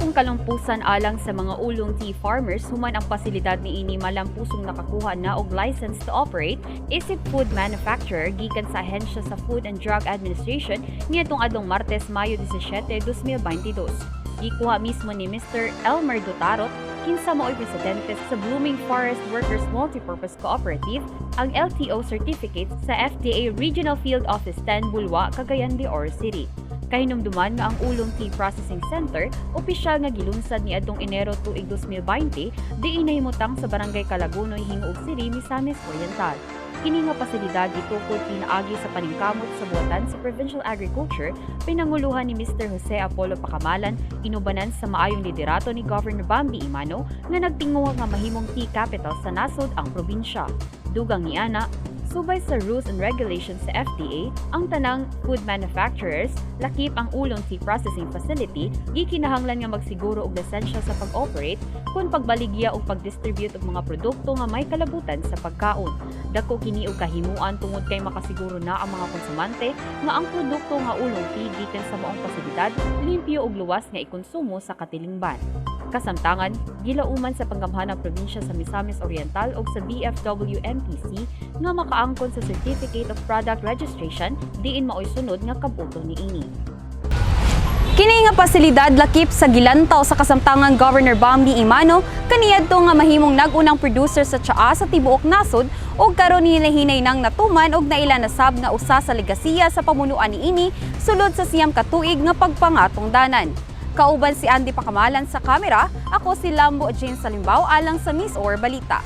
Dakong kalumpusan alang sa mga oolong tea farmers human ang pasilidad niini malampusong nakakuha na og license to operate isip food manufacturer gikan sa ahensya sa Food and Drug Administration niadtong adlong Martes, Mayo 17, 2022. Gikuha mismo ni Mr. Elmer Dutarot, kinsa maoy presidente sa Blooming Forest Workers Multipurpose Cooperative, ang LTO certificate sa FDA Regional Field Office 10, Bulua, Cagayan de Oro City. Kahinumduman nga ang Oolong Tea Processing Center opisyal nga gilunsad niadtong Enero tuig 2020, diin nahimutang sa Barangay Kalagunoy, Gingoog City, Misamis Oriental. Kini nga pasilidad gitukod pinaagi sa paningkamot sa buhatan sa Provincial Agriculture, pinanguluhan ni Mr. Jose Apollo Pacamalan, inubanan sa maayong liderato ni Governor Bambi Emano nga nagtinguha nga mahimong tea capital sa nasod ang probinsya. Dugang niana, subay sa rules and regulations sa FDA, ang tanang food manufacturers, lakip ang Oolong Tea Processing Facility, gikinahanglan nga magsiguro og lisensya sa pag-operate kung pagbaligya o pag-distribute og mga produkto nga may kalabutan sa pagkaon. Dako kini og kahimuan tungod kay makasiguro na ang mga konsumante nga ang produkto nga oolong tea gikan sa maong pasilidad limpyo ug luwas nga ikonsumo sa katilingban. Kasamtangan, gilauman sa panggamhanang probinsya sa Misamis Oriental ug sa BFWMPC nga makaangkon sa Certificate of Product Registration, diin maoy sunod nga kabuto niini. Kini nga pasilidad lakip sa gilantaw sa kasamtangang Governor Bambi Emano kaniadto nga mahimong nag-unang producer sa tsaa sa tibuok nasod, ug karon hinahinay nang natuman og naila na sab nga usa sa legasiya sa pamunuan niini sulod sa 9 ka tuig nga pagpangatungdanan. Kauban si Andy Pakamalan sa kamera, ako si Lambo Jane Salimbao alang sa MisOr Balita.